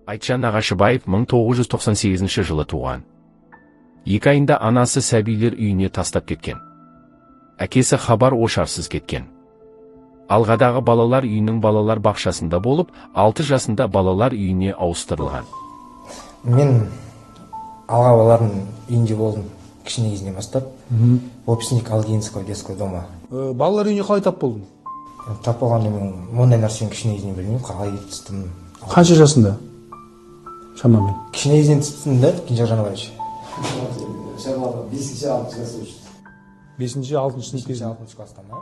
Айтжан Нағашыбаев 1998 жылы туған. 2 айында анасы сәбилер үйіне тастап кеткен. Әкесі хабар ошарсыз кеткен. Алғадағы балалар үйінің балалар бақшасында болып, 6 жасында балалар үйіне ауыстырылған. Мен Алға балалардың үйінде болдым кішкене кезінен бастап, выпускник Алгинского детского дома. Балалар үйіне қалай тап болдың? Тап болғанда, мен ондай нәрсені кішкене кезінен білмеймін, қалай түстім. Қанша жасында шамамен? Кішкене кезінен түстім да, Кенжеғожа Жанабаевич. Шамалы бесінші, алтыншы класста учится. Бесінші, алтыншы сынып Бесінші, кезінде. алтыншы класста ма,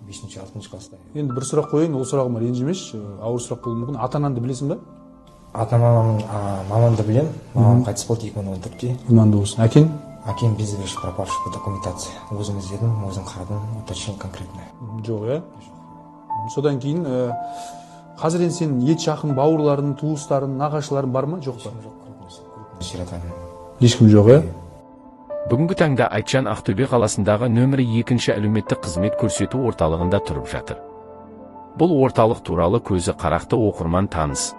бесінші, алтыншы класста. Енді бір сұрақ қояйын, ол сұрағыма ренжімеші, ауыр сұрақ болуы мүмкін. Ата анаңды білесің ба? Ата мамам, мамамды білемін. Мамам қайтыс болды 2014-те. Иманды болсын. Әкең? Әкем без вести пропавший по документации. Өзім іздедім, өзім қарадым, уточнил конкретно. Жоқ, иә. Содан кейін қазір енді сенің ет жақын бауырларың, туыстарың, нағашыларың бар ма, жоқ па? Жоқ, крупный сиротаның. Ешкім жоқ, иә. Бүгінгі таңда Айтжан Ақтөбе қаласындағы нөмірі екінші әлеуметтік қызмет көрсету орталығында тұрып жатыр. Бұл орталық туралы көзі қарақты оқырман таныс.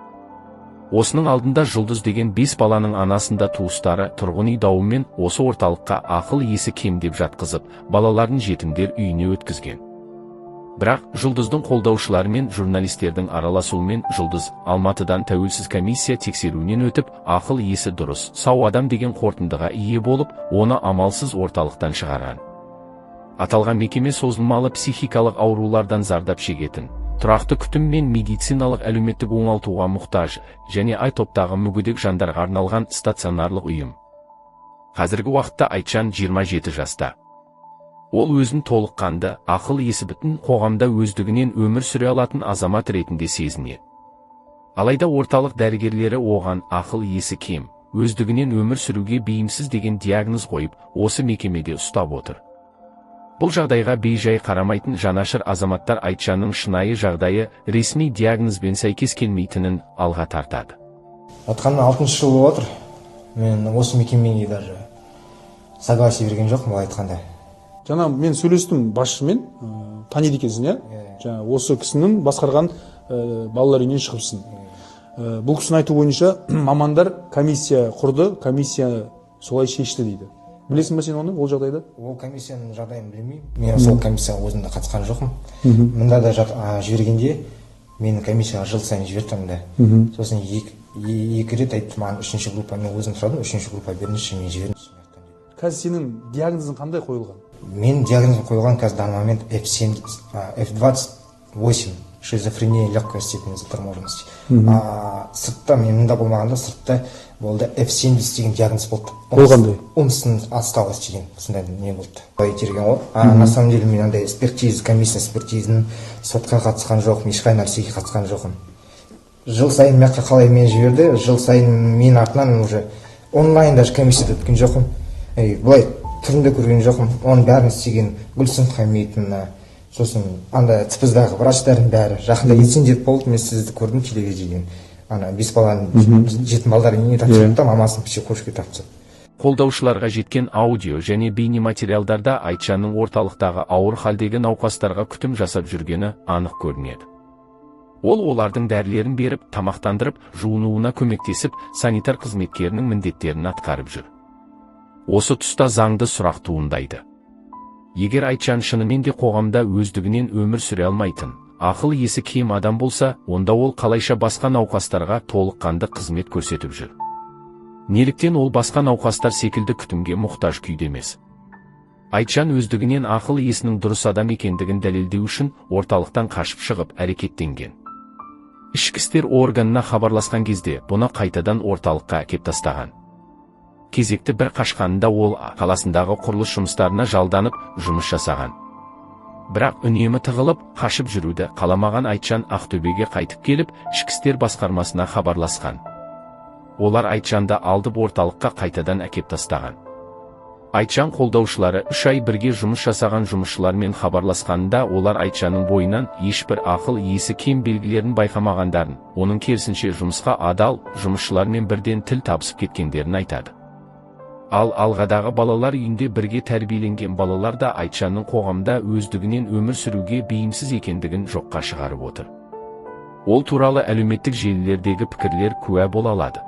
Осының алдында Жұлдыз деген бес баланың анасында туыстары тұрғын үй дауымен осы орталыққа ақыл есі кем деп жатқызып, балаларын жетімдер үйіне өткізген. Бірақ Жұлдыздың қолдаушылары мен журналистердің араласуымен Жұлдыз Алматыдан тәуелсіз комиссия тексеруінен өтіп, ақыл есі дұрыс, сау адам деген қорытындыға ие болып, оны амалсыз орталықтан шығарған. Аталған мекеме созылмалы психикалық аурулардан зардап шегетін, тұрақты күтім мен медициналық әлеуметтік оңалтуға мұқтаж және А топтағы мүгедек жандарға арналған стационарлық ұйым. Қазіргі уақытта Айтжан 27 жаста. Ол өзін толыққанды, ақыл есі бүтін, қоғамда өздігінен өмір сүре алатын азамат ретінде сезінеді. Алайда орталық дәрігерлері оған ақыл есі кем, өздігінен өмір сүруге бейімсіз деген диагноз қойып, осы мекемеде ұстап отыр. Бұл жағдайға бейжай қарамайтын жанашыр азаматтар Айтжанның шынайы жағдайы ресми диагнозбен сәйкес келмейтінін алға тартады. Жатқанына алтыншы жыл болып отыр. Мен осы мекемеге даже согласие берген жоқпын, былай айтқанда. Жаңа мен сөйлестім басшымен, таниды екенсің, иә? Жаңа осы кісінің басқарған балалар үйінен шығыпсың. Бұл кісінің айтуы бойынша, мамандар комиссия құрды, комиссия солай шешті дейді. Білесің ба сен оны, ол жағдайды? Ол комиссияның жағдайын білмеймін. Мен сол комиссияға өзім де қатысқан жоқпын. Мында да жібергенде мені комиссияға жыл сайын жіберді мында. Сосын екі рет айтты маған: үшінші группа. Мен өзім сұрадым: үшінші группа беріңізші, мен жіберіңізші мына жақтан дедім. Қазір сенің диагнозың қандай қойылған? Менің диагнозым қойылған қазір, данный момент F7, F28, шизофрения легкой степени заторможенности. Сыртта, мен мында болмағанда, сыртта болды, F70 деген диагноз болды. Ол қандай? Умственная отсталость деген сондай не болды. Былай итерген ғой. А на самом деле мен андай экспертиз, комиссия экспертизінің, сотқа қатысқан жоқпын, ешқай нәрсеге қатысқан жоқпын. Жыл сайын мына жаққа қалай мені жіберді, жыл сайын менің артынан уже онлайн даже комиссияда өткен жоқпын. Ей, былай түрінде көрген жоқпын. Оның бәрін істеген Гүлсім Хамитовна, сосын анда ЦПЗ-дағы врачтардың бәрі. Жақында есендеп болды, мен сізді көрдім телевизорден, ана бес баланың жетім балдар үйіне тапсырды да, мамасын психушкаға тапсырды. Қолдаушыларға жеткен аудио және бейнематериалдарда Айтжанның орталықтағы ауыр халдегі науқастарға күтім жасап жүргені анық көрінеді. Ол олардың дәрілерін беріп, тамақтандырып, жуынуына көмектесіп, санитар қызметкерінің міндеттерін атқарып жүр. Осы тұста заңды сұрақ туындайды. Егер Айтжан шынымен де қоғамда өздігінен өмір сүре алмайтын, ақыл есі кем адам болса, онда ол қалайша басқа науқастарға толыққанды қызмет көрсетіп жүр? Неліктен ол басқа науқастар секілді күтімге мұқтаж күйде емес? Айтжан өздігінен ақыл есінің дұрыс адам екендігін дәлелдеу үшін орталықтан қашып шығып әрекеттенген. Ішкі істер органына хабарласқан кезде бұны қайтадан орталыққа әкеп тастаған. Кезекті бір қашқанында ол қаласындағы құрылыс жұмыстарына жалданып жұмыс жасаған. Бірақ үнемі тығылып, қашып жүруді қаламаған Айтжан Ақтөбеге қайтып келіп, ішкі істер басқармасына хабарласқан. Олар Айтжанды алдып, орталыққа қайтадан әкеп тастаған. Айтжан қолдаушылары 3 ай бірге жұмыс жасаған жұмысшылармен хабарласқанында, олар Айтжанның бойынан ешбір ақыл есі кем белгілерін байқамағандарын, оның керісінше жұмысқа адал, жұмысшылармен бірден тіл табысып кеткендерін айтады. Ал Алғадағы балалар үйінде бірге тәрбиеленген балалар да Айтжанның қоғамда өздігінен өмір сүруге бейімсіз екендігін жоққа шығарып отыр. Ол туралы әлеуметтік желілердегі пікірлер куә бола алады.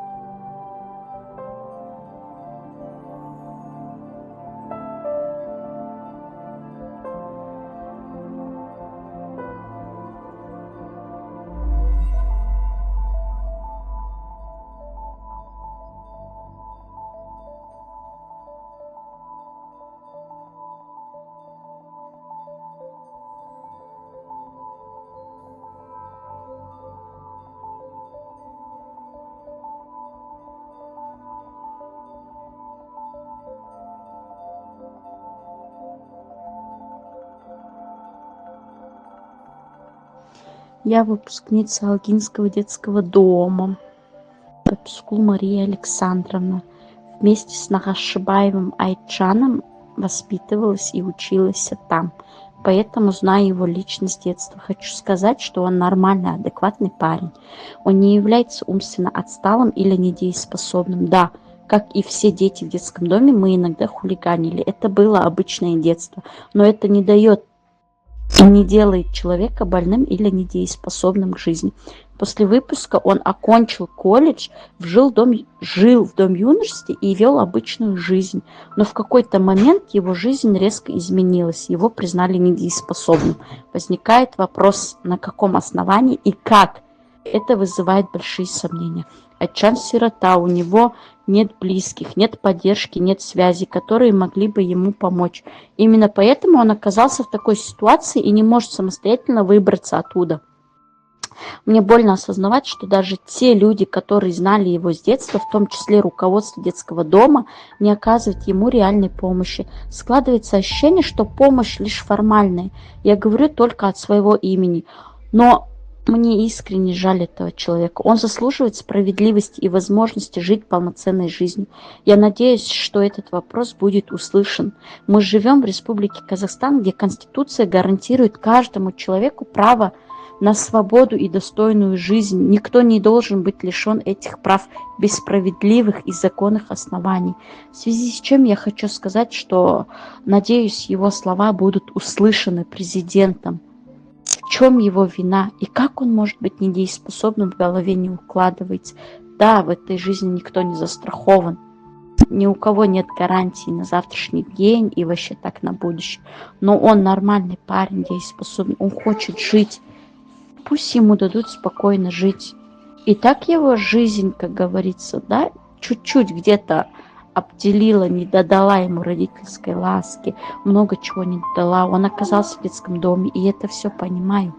Я выпускница Алгинского детского дома. Пепскул Мария Александровна. Вместе с Нагашибаевым Айтжаном воспитывалась и училась там. Поэтому знаю его лично с детства. Хочу сказать, что он нормальный, адекватный парень. Он не является умственно отсталым или недееспособным. Да, как и все дети в детском доме, мы иногда хулиганили. Это было обычное детство. Но это не дает и не делает человека больным или недееспособным к жизни. После выпуска он окончил колледж, жил в дом юношестве и вел обычную жизнь. Но в какой-то момент его жизнь резко изменилась, его признали недееспособным. Возникает вопрос, на каком основании и как. Это вызывает большие сомнения. Айтжан сирота, у него нет близких, нет поддержки, нет связи, которые могли бы ему помочь. Именно поэтому он оказался в такой ситуации и не может самостоятельно выбраться оттуда. Мне больно осознавать, что даже те люди, которые знали его с детства, в том числе руководство детского дома, не оказывают ему реальной помощи. Складывается ощущение, что помощь лишь формальная. Я говорю только от своего имени. Но мне искренне жаль этого человека. Он заслуживает справедливости и возможности жить полноценной жизнью. Я надеюсь, что этот вопрос будет услышан. Мы живем в Республике Казахстан, где Конституция гарантирует каждому человеку право на свободу и достойную жизнь. Никто не должен быть лишен этих прав без справедливых и законных оснований. В связи с чем я хочу сказать, что, надеюсь, его слова будут услышаны президентом. В чем его вина и как он может быть недееспособным, в голове не укладывается. Да, в этой жизни никто не застрахован. Ни у кого нет гарантии на завтрашний день и вообще так на будущее. Но он нормальный парень, дееспособный, он хочет жить. Пусть ему дадут спокойно жить. И так его жизнь, как говорится, да, чуть-чуть где-то обделила, не додала ему родительской ласки, много чего не дала. Он оказался в детском доме, и это все понимаю.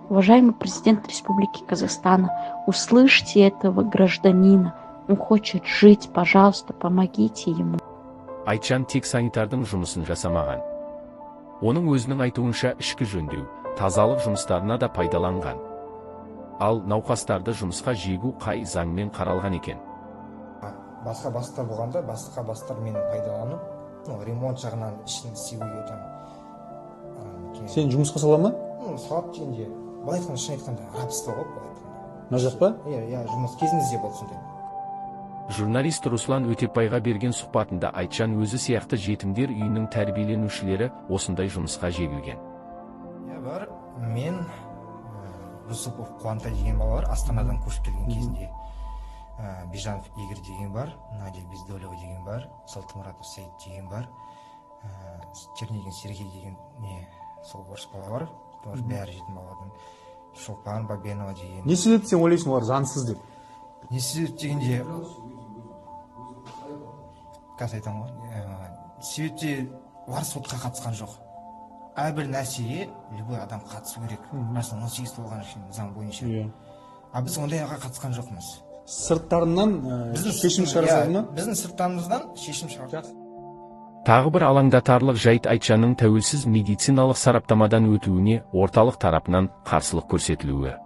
Уважаемый президент Республики Казахстана, услышьте этого гражданина. Он хочет жить, пожалуйста, помогите ему. Айтжан тек санитардың жұмысын жасамаған. Оның өзінің айтуынша ішкі жөндеу, тазалық жұмыстарына да пайдаланған. Ал науқастарды жұмысқа жегу қай заңмен қаралған екен? Басқа бастықтар болғанда, басқа бастықтар мені пайдаланып, ну, ремонт жағынан ішін істеуге там. Сен жұмысқа сала ма? Ну, салады дегенде, былай айтқанда, шын айтқанда, рабство ғой, былай айтқанда. Мына жақ па? Иә, жұмыс кезімізде болды сондай. Журналист Руслан Өтепбайға берген сұхбатында Айтжан өзі сияқты жетімдер үйінің тәрбиеленушілері осындай жұмысқа жегілген. Иә, бар. Мен Юсупов Қуантай деген бала бар, Астанадан көшіп келген кезінде. Бижанов Игорь деген бар, Надя Бездолева деген бар, Салтымұратов Саид деген бар, Чернигин Сергей деген не, сол орыс бала бар, тоже бәрі жетім баладан. Шолпан Бабенова деген. Не себепті сен ойлайсың олар заңсыз деп? Не себеп дегенде, қазір айтамын ғой, себепте олар сотқа қатысқан жоқ. Әрбір нәрсеге любой адам қатысу керек. Расында 18 толған үшін заң бойынша. А біз ондайға қатысқан жоқпыз. Сырттарынан шешім шығара салды ма? Біздің сырттарымыздан шешім шығарды. Тағы бір алаңдатарлық жайт Айтжанның тәуелсіз медициналық сараптамадан өтуіне орталық тарапынан қарсылық көрсетілуі.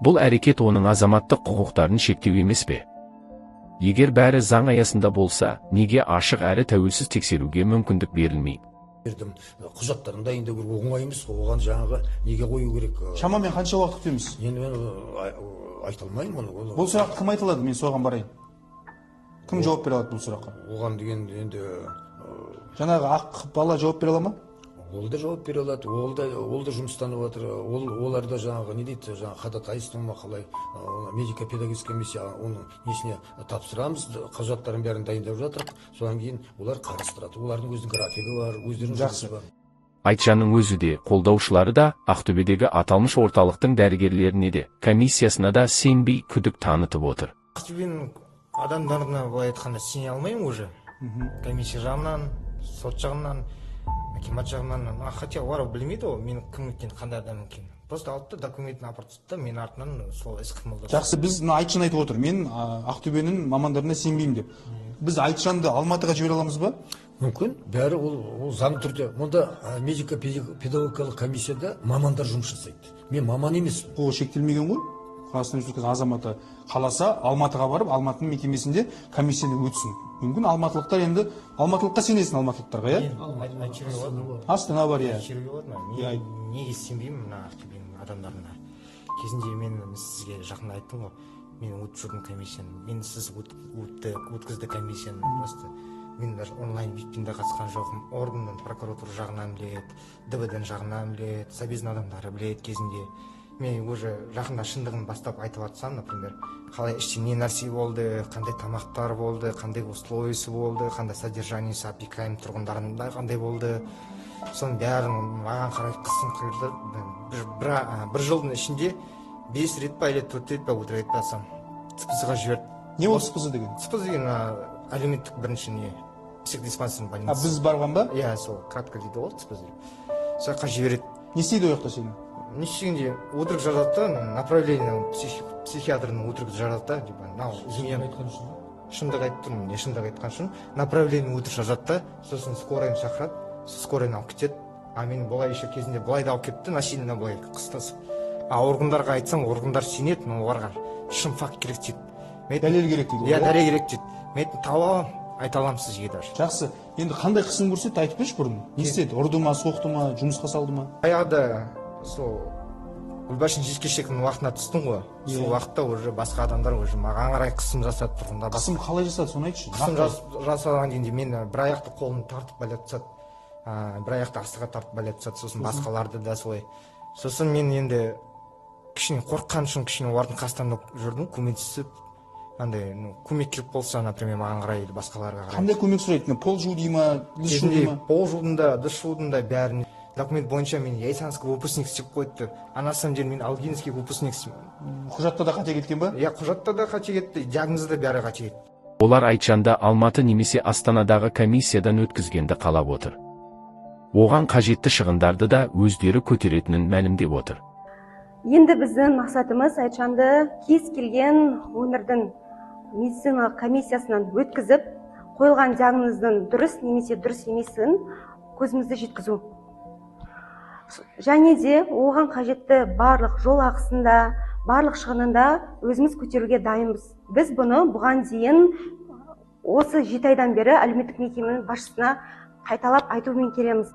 Бұл әрекет оның азаматтық құқықтарын шектеу емес пе? Егер бәрі заң аясында болса, неге ашық әрі тәуелсіз тексеруге мүмкіндік берілмейді? Бердім, құжаттарын дайындау керек, оңай емес, оған жаңағы неге қою керек. Шамамен қанша уақыт күтеміз? Енді мен айта алмаймын оны. Бұл сұрақты кім айта алады? Мен соған барайын. Кім жауап бере алады бұл сұраққа? Оған деген енді жаңағы ақ бала жауап бере ала ма? Ол да жауап бере алады, ол да жұмыстанып жатыр, олар да жаңағы не дейді, жаңағы ходатайство ма қалай, медико-педагогическая комиссия, оның несіне тапсырамыз, құжаттарын бәрін дайындап жатырық, содан кейін олар қарастырады. Олардың өзінің графигі бар, өздерінің жұмысы бар. Айтжанның өзі де, қолдаушылары да Ақтөбедегі аталмыш орталықтың дәрігерлеріне де, комиссиясына да сенбей күдік танытып отыр. Ақтөбенің адамдарына былай айтқанда сене алмаймын уже. Комиссия жағынан, сот жағынан, акимат жағынан, хотя олар білмейді ғой мен кім екенін, қандай адам екенін. Просто алып та документін апарып тастады да, мен артынан сол іс қимылдады. Жақсы, біз мына Айтжан айтып отыр, мен Ақтөбенің мамандарына сенбеймін деп. Біз Айтжанды Алматыға жібере аламыз ба? Мүмкін, бәрі ол заңды түрде. Мұнда медико-педагогикалық комиссияда мамандар жұмыс жасайды. Мен маман емеспін. Құқығы шектелмеген ғой. Қазақстан Республикасының азаматы қаласа Алматыға барып, Алматының мекемесінде комиссиядан өтсін. Мүмкін алматылықтар енді алматылыққа сенесін, алматылықтарға, иә? Астана бар, иә. Мен неге сенбеймін мына Ақтөбенің адамдарына? Кезінде мен сізге жақында айттым ғой, мен өтіп жүрдім комиссияны, мен сіз өткізді комиссияны. Просто мен даже онлайн битпен де қатысқан жоқпын. Органнан, прокуратура жағынан біледі, ДВД жағынан біледі, собездің адамдары біледі кезінде. Мен уже жақында шындығын бастап айтып жатсам, например, қалай іште не нәрсе болды, қандай тамақтар болды, қандай условиясы болды, қандай содержаниесі опекаем тұрғындарында қандай болды, соның бәрін маған қарай қысым қойды. Бір жылдың ішінде 5 рет па или 4 рет па өтірік айтпасам, ЦПЗ-ға жіберді. Не ол ЦПЗ деген? ЦПЗ деген әлеуметтік бірінші не, психодиспансердің больницасы. Біз барған ба? Иә, сол кратко дейді ғой ЦПЗ деп. Сол жаққа жібереді. Не істейді ол жақта сені? Не істегенде өтірік жазады да, направление психиатрының өтірік жазады да, типа, мынау измена. Шындық айтып тұрмын, не шындық айтқан үшін направление өтірік жазады да, сосын скорыйын шақырады, скорыйын алып кетеді. А мен былай еще кезінде былай да алып кетті, насильно былай қыстасып. А органдарға айтсам, органдар сенеді, но оларға шын факт керек дейді. Дәлел керек дейді. Иә, дәлел керек дейді. Мен таба аламын, айта аламын сізге даже. Жақсы. Енді қандай қысым көрсетті, айтып берші бұрын. Не істеді? Ұрды ма, соқты ма, жұмысқа салды ма? Баяғыда сол Гүлбаршын жекешектің уақытына түстім ғой. Сол уақытта уже басқа адамдар уже маған қарай қысым жасады тұрғындар. Қысым қалай жасады, соны айтшы. Қысым жасаған дегенде мен бір аяқты қолын тартып байлап тастады. Бір аяқты астыға тартып байлап тастады, сосын басқаларды да солай. Сосын мен енді кішкене қорыққан үшін кішкене олардың қасында жүрдім, көмектесіп. Андай, көмек керек болса, например, маған қарай или басқаларға қарай. Қандай көмек сұрайды? Пол жу дей ма, ыдыс жу дей ма? Пол жудым да, ыдыс жудым да, бәрін. Документ бойынша мен Яйсанский выпускник деп қойыпты. А на самом деле мен Алгинский выпускник. Құжатта да қате кеткен ба? Иә, құжатта да қате кетті, диагнозы да бәрі қате кетті. Олар Айтжанды Алматы немесе Астанадағы комиссиядан өткізгенді қалап отыр. Оған қажетті шығындарды да өздері көтеретінін мәлімдеп отыр. Енді біздің мақсатымыз Айтжанды кез келген өңірдің медициналық комиссиясынан өткізіп, қойылған диагноздың дұрыс немесе дұрыс емесін көзімізді жеткізу. Және де оған қажетті барлық жол ақысында, барлық шығынында өзіміз көтеруге дайынбыз. Біз бұны бұған дейін осы 7 айдан бері әлеуметтік мекеменің басшысына қайталап айтумен келеміз.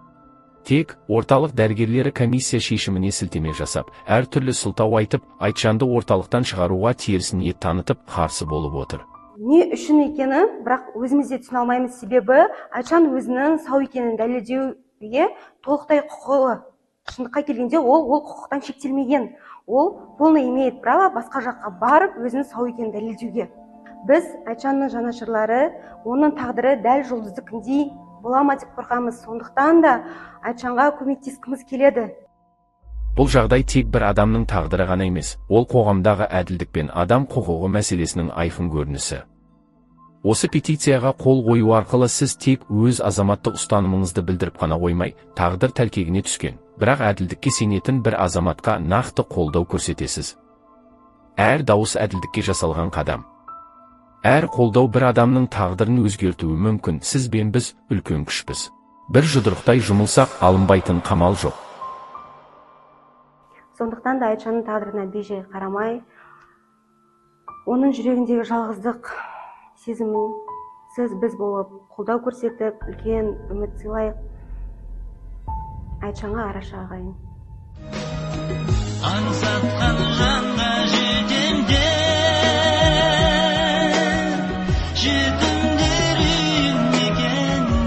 Тек орталық дәрігерлері комиссия шешіміне сілтеме жасап, әртүрлі сылтау айтып, Айтжанды орталықтан шығаруға теріс ниет танытып, қарсы болып отыр. Не үшін екені, бірақ өзіміз де түсіне алмаймыз, себебі Айтжан өзінің сау екенін дәлелдеуге толықтай құқылы. Шындыққа келгенде ол құқықтан шектелмеген. Ол полный имеет право басқа жаққа барып өзінің сау екенін дәлелдеуге. Біз Айтжанның жанашырлары, оның тағдыры дәл жұлдыздікіндей бола ма деп қорқамыз. Сондықтан да Айтжанға көмектескіміз келеді. Бұл жағдай тек бір адамның тағдыры ғана емес, ол қоғамдағы әділдік пен адам құқығы мәселесінің айқын көрінісі. Осы петицияға қол қою арқылы сіз тек өз азаматтық ұстанымыңызды білдіріп қана қоймай, тағдыр тәлкегіне түскен, бірақ әділдікке сенетін бір азаматқа нақты қолдау көрсетесіз. Әр дауыс әділдікке жасалған қадам. Әр қолдау бір адамның тағдырын өзгертуі мүмкін. Сіз бен біз үлкен күшпіз. Бір жұдырықтай жұмылсақ, алынбайтын қамал жоқ. Сондықтан да Айтжанның тағдырына бейжай қарамай, оның жүрегіндегі жалғыздық сезімін сіз біз болып қолдау көрсетіп, үлкен үміт сыйлайық. Айтжанға араша ағайын. Аңсатқан жанға жетемдер, жетімдер үйін мекендер.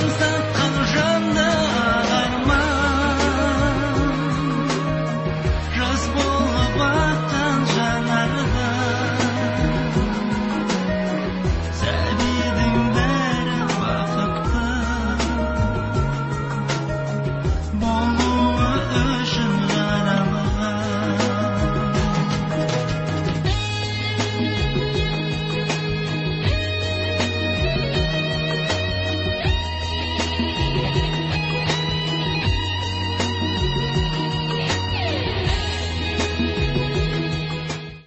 Аңсап.